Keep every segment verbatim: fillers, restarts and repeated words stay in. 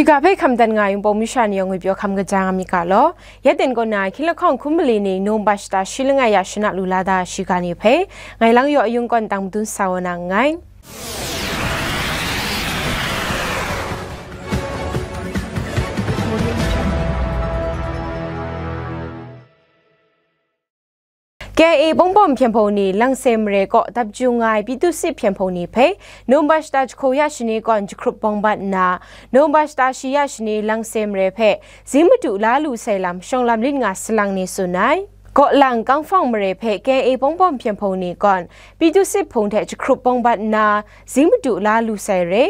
Shiga hpe hkam dan nga ai Wunpawng masha ni yawng ngwi pyaw hkam kaja nga myit ga law. Ya ten kaw na hkying lahkawng hkum mali ni November shata shi langai ya shana lu la da shiga ni hpe, ngai lang yaw ayung kawn tang madun sa wa na nngai. K I A Pawngpawm Hpyen Hpung ni Langse mare kaw dap ju nga ai Pyithu Sit Hpyen Hpung ni hpe November shata jahku ya shani kawn jahkrup bawng bat nna, November shata shi ya shani Langse mare hpe zing madu la lu sai lam shawng lam lit nga salang ni tsun ai. Kawlang Kangfawng mare hpe K I A Pawngpawm Hpyen Hpung ni kawn Pyithu Sit Hpung hte jahkrup bawng bat nna, zing madu la lu sai re.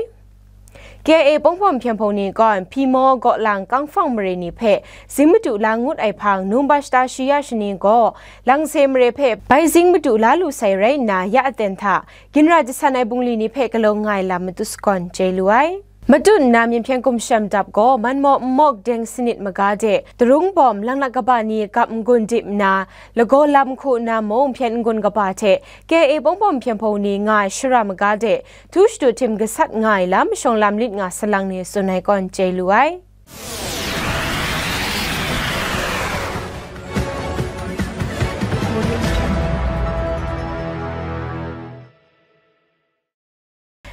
K I A Pawngpawm Hpyen Hpung ni kawn Hpyi Maw, Kawlang, Kangfawng mare ni hpe zing madu la ngut ai hpang November shata shi ya shani gaw Langse mare hpe bai zing madu la lu sai rai nna, ya aten hta ginra jasan ai bungli ni hpe galaw nga ai lam matut sagawn chye lu ai. Matut nna Myen Hpyen Gumshem Dap gaw Manmaw Nmawk Deng Sanit maga de Tarung Bawm Langlak Kaba ni gap n-gun dip nna, lagaw lam hku nna mung hpyen n-gun kaba hte K I A Pawngpawm Hpyen Hpung ni nga ai shara maga de htu shadu htim gasat nga ai lam shawng lam lit nga salang ni tsun ai kawn chye lu ai.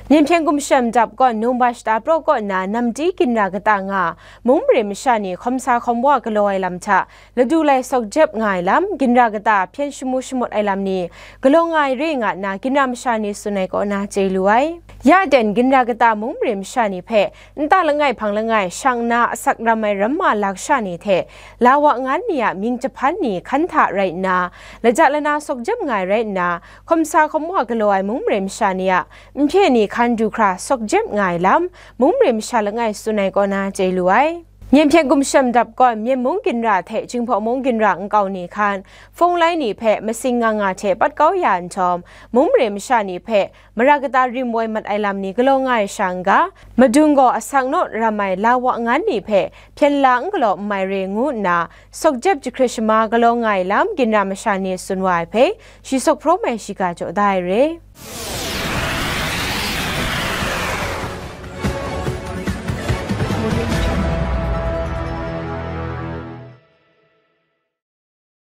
Myen Hpyen Gumshem Dap gaw November shata praw kaw nna Namdi ginra kata nga mung mare masha ni hkawm sa hkawm wa galaw ai lam hta ladu lai sawk jep nga ai lam, ginra kata hpyen shamu shamut ai lam ni galaw nga ai re nga nna ginra masha ni tsun ai kaw na chye lu ai. Ya ten ginra kata mung mare masha ni hpe nta langai hpang langai shang nna asak ram ai ramma lasha ni hte lawa ngan ni a mying jahpan ni hkan hta rai nna, laja lana sawk jep nga ai rai nna, hkawm sa hkawm wa galaw ai mung mare masha ni a nhpye ni hkan du hkra sawk jep nga ai lam, mung mare masha langai tsun ai kaw na chye lu ai. Myen Hpyen Gumshem Dap gaw Myen mung ginra hte Jinghpaw mung ginra nkau ni hkan, hpung lai ni hpe masing nga nga hte pat kau ya nhtawm, mung mare masha ni hpe mara kata rim woi mat ai lam ni galaw nga ai sha n ga, madung gaw asak naw ram ai lawa ngan ni hpe hpyen la n galaw n mai re ngu nna, sawk jep jahkrit shama galaw nga ai lam ginra masha ni tsun wa ai hpe, shi sawk hpraw mai shiga jaw da ai re.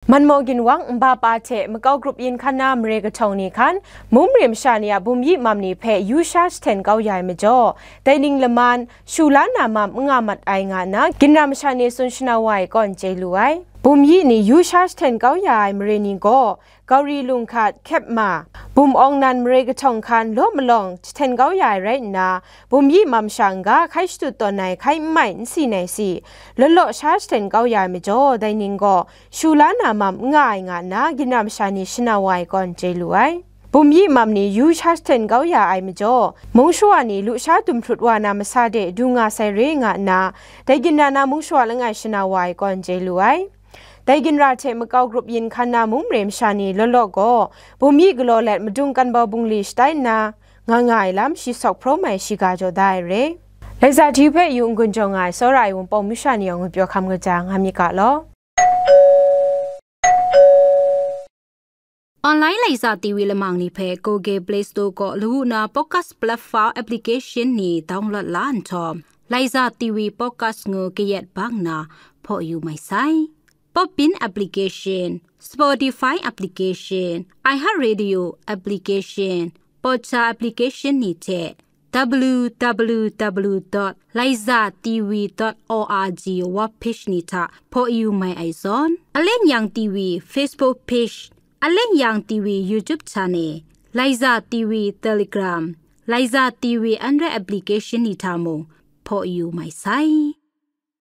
Manmaw ginwang nba pa hte makau grup yin hkan na mare kahtawng ni hkan, mung mare masha ni a bum yi mam ni hpe yu sha jahten kau ya ai majaw, dai ning laman, shu la na mam n nga mat ai nga nna, ginra masha ni tsun shanau wa ai kawn chye lu ai. Bum yi ni yu sha jahten kau ya ai mare ni gaw, Gauri Lung hkat, Hkyep Ma, bum awng nan mare kahtawng hkan law malawng jahten kau ya ai rai nna, bum yi mam sha n ga hkai shadut tawn ai hkai n mai n si nai si, law law sha jahten kau ya ai majaw, dai ning gaw shu la na mam n nga ai nga nna, ginra masha ni shanau wa ai kawn chye lu ai. Bum yi mam ni yu sha jahten kau ya ai majaw, mung shawa ni lusha dum hprut wa na masa de du nga sai re nga nna, dai ginra na mung shawa langai shanau wa ai kawn chye lu ai. Dai ginra hte makau grup yin hkan na mung mare masha ni law law gaw, bum yi galaw let madung kan bau bungli shatai nna, nga nga ai lam shi sawk hpraw mai shiga jaw da ai re. Laiza T V hpe yu n-gun jaw nga ai, tsawra ai Wunpawng masha ni yawng ngwi pyaw hkam kaja nga myit ga law. Online Laiza T V lamang ni hpe Google Play Store kaw lawu na podcast platform application ni download la nhtawm, Laiza T V podcast ngu kayat bang na hpaw yu mai sai. Podbean application, Spotify application, iHeartRadio application, Podcha application ni hte w w w dot laiza t v dot o r g web page ni hta hpaw yu mai ai zawn, Alen Yang T V Facebook page, Alen Yang T V YouTube channel, Laiza T V Telegram, Laiza T V Android application ni hta mung hpaw yu mai sai.